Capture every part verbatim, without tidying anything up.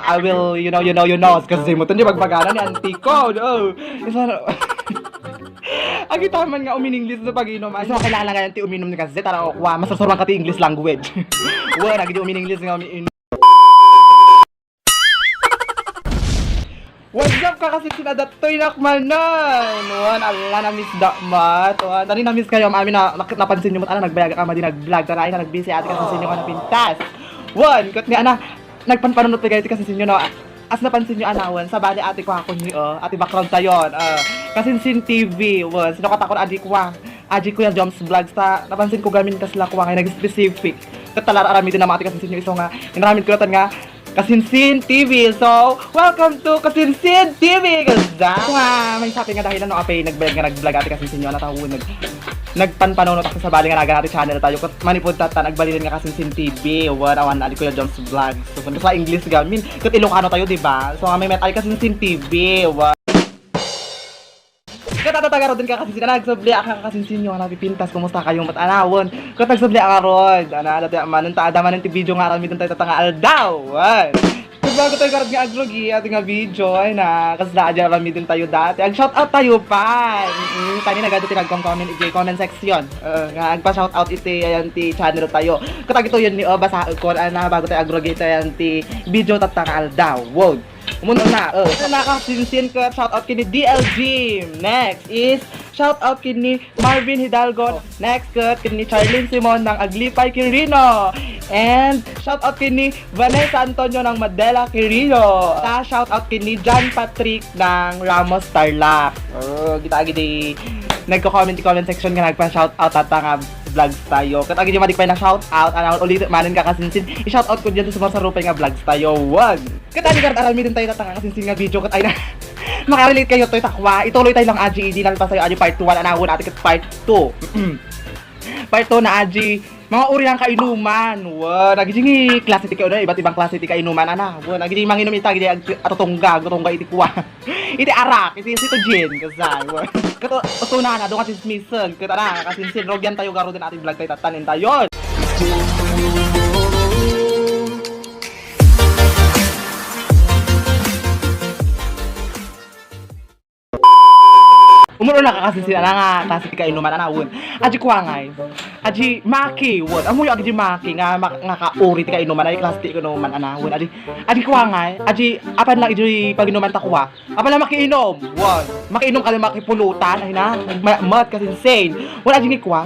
I will, you know, you know, you know, kasi mo, di bagbagana ni auntie ko, no? Isa, agitaman nga uminingles na pag-inom. Ay, so, kailangan nga ti uminom ni kasi, tara, o, kwa, masursuruan ka ti English language. Wa, nagdi uminingles nga umiinom. What's up, kakasinsin? Adatoy nakmanan. Wan, ala, na-miss da mat. Wan, tani na-miss kayo, amin na, nak-, napansin nyo mo, ana, nagbayaga ka, madi nag-vlog. Tara, ay na, nagbisi, ati, kakasinsin nyo ka napintas. Wan, kat ni, ana, nagpanpanunot pa kayo, ati, kakasinsin nyo, no? As napansin nyo, ana, wan, sabali, ati, kwa, kun ni, oh, ati, background tayo, ah, Kasinsin T V, wan, sino katakon, adi, kwa, adi, Kuya Joms Vlogs, ta, napansin ko gamin kasla, kwa, nga, nag-specific. Kat talara, aramid na, mga ati, kakasinsin nyo, iso nga, inaramid ko, tan nga, Kasinsin T V. So, welcome to Kasinsin T V! Kasta, nga, may sabi nga dahil ano, apay, nagbayad nga nag-vlog ati Kasinsin nyo, ano, tao, nag-, nagpanpanunot ako sabali nga nagan ati channel tayo. Kat manipod tatan, agbalin nga Kasinsin T V. Wan, awan, ali Kuya Joms Vlog. So, kung sa English gamin, kat Ilocano tayo, di ba? So, nga may met-, ay Kasinsin T V. Wan. Kat ata tagarod din kakasinsin, nagsubli ang kakasinsin nyo, napipintas, kumusta kayo, mat-, anawon? Kat nagsubli ang arod, ana, dati amanen, ta, adamanen ti video nga aramiden tayo tatanga aldaw, ay. Kat bago tayo garod nga agrugi, ati nga video, ay na, kasla adya aramiden tayo dati. Ag-shout out tayo pa! Mm, tani nagado ti nagkom-comment iti comment section. Eh, nga agpa-shout out iti, ayan, ti channel tayo. Kat agito yun ni, oh, basa, kon, ana, bago tayo agrugi, iti, ayan, ti video tatanga aldaw. Wow! Umuna na, oh. Nakasinsin ket shout out kini D L G. Next is shout out kini Marvin Hidalgo. Next ket kini Charlene Simon ng Aglipay, Quirino. And shout out kini Vanessa Antonio ng Madela, Quirino. Ta shout out kini John Patrick ng Ramos, Tarlac. Oh, kita agi di nagko-comment, comment section nga nagpa-shout out ata nga vlogs tayo. Ket agi di madik pay na shout out, ana, ulit manen kakasinsin. I-shout out ko diyan sa mga sarupay nga vlogs tayo. Wag. Ket adi garod aramiden tayo tatanga kasinsin nga video ket ay na. Makarelate kayo toy takwa. Ituloy tayo lang aji, idi nalpas tayo aji part one, anawon ati ket part two. Part two na aji. Mga uri ang kainuman. Wa, nagijing klase ti kainuman, iba't ibang klase ti kainuman, ana. Wa, nagijing manginom ita, gidi ag-, atutungga, agtutungga iti kuwa. Iti arak, iti sitogen, kasay. Wa. Kato, usto na, na, doon ka chismisan. Ket ana, kasinsin, rugyan tayo, garuden ati vlog tayo, tatanin tayo. Umuro na kakasinsin, ana nga, klase ti kainuman, anawon. Aji kuwangay. Aji maki, won. Amuyo, aji maki, nga, ma-, nga kauri ti kainuman, aji klase ti kainuman, anawon. Aji, aji kuwangay. Aji, apan lang, iti paginuman ta kuwa. Apan lang makiinom, won. Makiinom ka lang, makipulutan, ay na. Ma-, mat, kasinsin. Won, aji nga kuwa.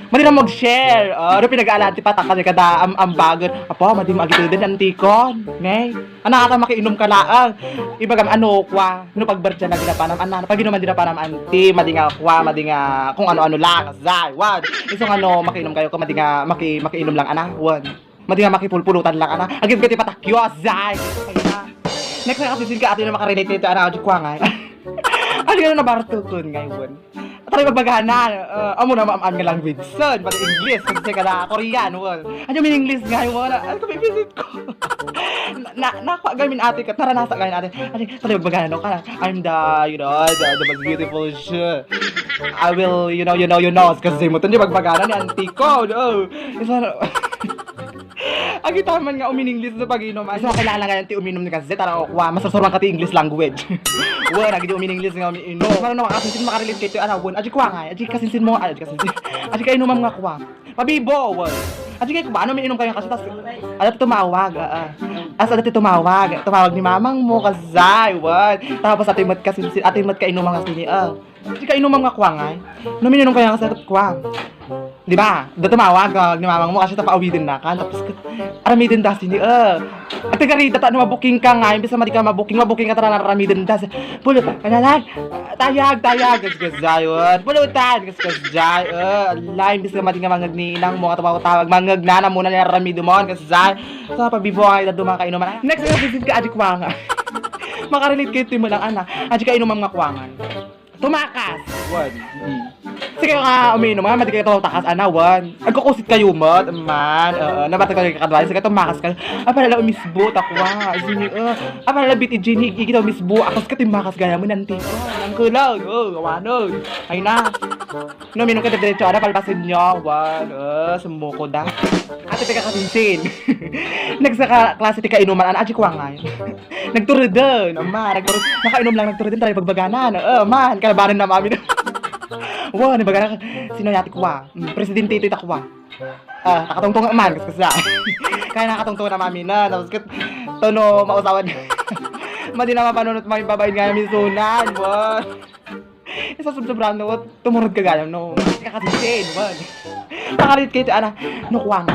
Madi na mag-share. Ah, ano pinag-aalaan ti patak, kasi kada am-, ambagan. Apo, madi mo agituden, antikon. Ngay. Ana, ata makiinom ka laeng. Ibagam, ano, kwa, no pagbertian na dinapanam, ana, paginuman dinapanam, anti, madi nga, kwa, madi nga, kung ano-ano lang, zay, wad. Iso nga, no, makiinom kayo, kung madi nga, maki-, makiinom lang, ana, wad. Madi nga, makipulpulutan lang, ana. Agim ka ti patakyo, zay. Ay, na. Next na kasi, sin ka, ate, na makarelate nito, ana, adik kwa nga. Ano yun, nabartukon, ngayon. Tara, magbagana. Ah, amo na, ma'am, ang language. Son, pati English. Kasi ka na, Korean, wal. Ano yung English nga, wala. Ano ka, bibisit ko? Na, na, nakuha gamin ate ka. Tara, nasa gamin ate. Ano, tara, magbagana, no? Ka, I'm the, you know, the, the most beautiful, sure. I will, you know, you know, you know. Kasi mo, tanda, magbagana ni auntie ko, no? Isa, no? Agitaman nga uminingles sa pag-inom. Ay, so, kailangan nga ti uminom ni kasi, tara, o, kwa, masursuruan ka ti English language. Wa, nagdi uminingles nga umiinom. Mano na makasinsin, makarelate kayo, ana, won. Aji kwa nga, aji kasinsin mo, aji kasinsin. Aji kayo numam nga kwa. Pabibo, wa. Aji kayo kwa, ano, umiinom kayo kasi, tas, ada ti tumawag, ah, ah. As ada ti tumawag, tumawag ni mamang mo, kasay, wa. Tapos, ati mat kasinsin, ati mat kainumam kasi ni, ah. Di ka inumam nga kwangay. No, minunong kaya nga sa kwang. Di ba? Da tumawag, ah, ni mamang mo kasi tapaawiden na ka. Tapos, aramiden da sini, eh. At taga rita, ta, no, mabuking ka nga, imbis na madi ka mabuking, mabuking ka tara, aramiden da. Pulo, alalay, tayag, tayag, gasgas, jayon. Pulutan, gasgas, jay, eh. Alay, imbis na madi nga mangag ni inang mo, nga tumawag-tawag, mangag na, na muna ni aramiden mo, gasgas. Sa pabibo, ay, da dumang kainuman. Next, visit ka, adik kwanga. Makarelate kayo, timo lang, ana. Adik ka inumam nga kwangan. Tumakas! One. Mm. Sige nga, uminom nga, madi kayo takas, anawan. Agkukusit kayo, mat, man. Oo, nabati kayo kakaduan. Sige, tumakas kayo. Apa lala umisbo, takwa. Sige, uh, apa lala biti Jenny, igi kita umisbo. Akas ka timakas gaya mo, nanti ko. Nang kulang, oh, gawanon. Ay na. No, minum ka diretso, ada, palpasin nyo. Wan, uh, sumuko da. Ate, teka, kasinsin. Nagsaka klase ti kainuman, ana, aji kwangay. Nagturudon, ama, nagturudon. Nakainom lang, nagturudon, taray pagbaganan. Oo, man, kalabanan na mami. Wow, ni bagara, sino yati kwa? Mm, presidente ito takwa. Ah, nakatungtong man, kas-, kas-, kaya nakatungtong na mami na, tapos ket, tono, mausawan. Madi na mapanunot mami babain nga misunan, wow. Isa subsobrano, tumurod ka gayam, no? Kakasinsin, man. Pakarit kayo, ana, no, kuwang.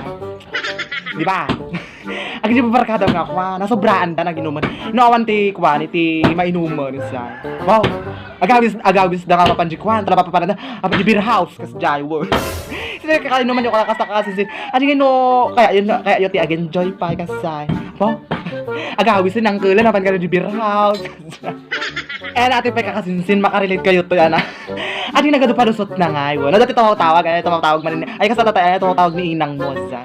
Di ba? Ag di barkada nga, kuwan, nasobraan da, naginuman. No, awan ti, kuwan, iti mainuman, sa. Wow. Agawis, agawis da nga mapan di kuwan, tala papapanan da, apan di beer house, kas jay, wow. Sino ka kainuman yung kalakas na kakasinsin? Adi nga, no, kaya yun, kaya yun, ti ag-enjoy pa, kasay. Wow. Agawis, nang kulan, apan ka di beer house. Eh, dati pa kakasinsin, makarelate kayo to, yana. Adi nagadu palusot na nga, iwan. No, dati tawag-tawag, ay, tawag-tawag man ni, ay, kasata tayo, ay, tawag-tawag ni inang mo, sa.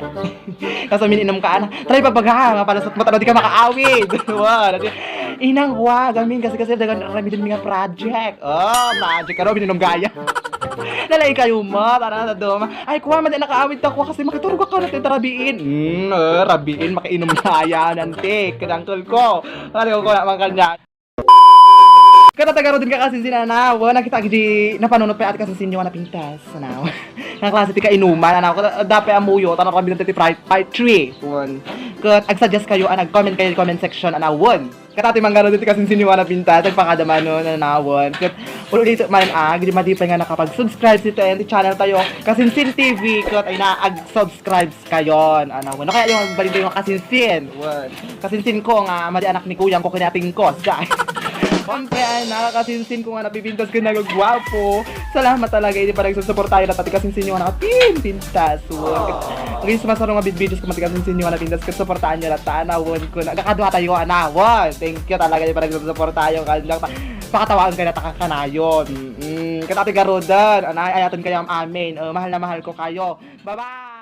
Kaso mininom ka, ana. Try pa baga, mapalusot mo, talo, di ka makaawid. Wa, dati, inang, wa, gamin, kasi, kasi, dagan, ramidin nga project. Oh, project, ano, mininom gaya. Nalay kayo, ma, tara na, doma. Ay, kuha, madi nakaawid ta, kuha, kasi makiturog ka na, tita, rabiin. Mm, eh, rabiin, makiinom na, yan, antik, kinangkol ko. Ano ko, kuha, man kanya. Kada tagaro din ka kasi sinanaw, nakita di napanunot pa ati kasi sinyo na pintas, sanaw. Nga klase ti kainuman, anaw, kada dapat amuyo, tanang kami dati five, five, three, one. Kat agsuggest kayo, ah, nag-comment kayo sa comment section, anaw, one. Katati manggaro dito kasi sinyo na pintas, nagpakadamano, nanawon. Kat ulit man, ah, di madipay nga nakapag-subscribe si T N T channel tayo, Kasinsin T V, kat ay na, ag-subscribe kayon. Ano, ano kaya yung balita yung kasinsin? What? Kasinsin ko nga, madi anak ni Kuyang ko kinating ko. Sa-, Siyempre, ay, nakakasinsin ko nga napipintas ka nagagwapo. Salamat talaga, hindi pa nagsusuportayo na tati kasinsin yung anak. Pin, pintas. What? Ang gusto masarong nga videos ko, madi kasinsin yung anak, pintas ka, suportahan nyo na tanawon ko. Nagkakadwa tayo, anawon. Thank you talaga, hindi pa nagsusuportayo. Kaya pakatawaan ka na takakanayon. Mm, katati garudan. Anay, ayatan kayo, amen. Uh, mahal na mahal ko kayo. Bye-bye!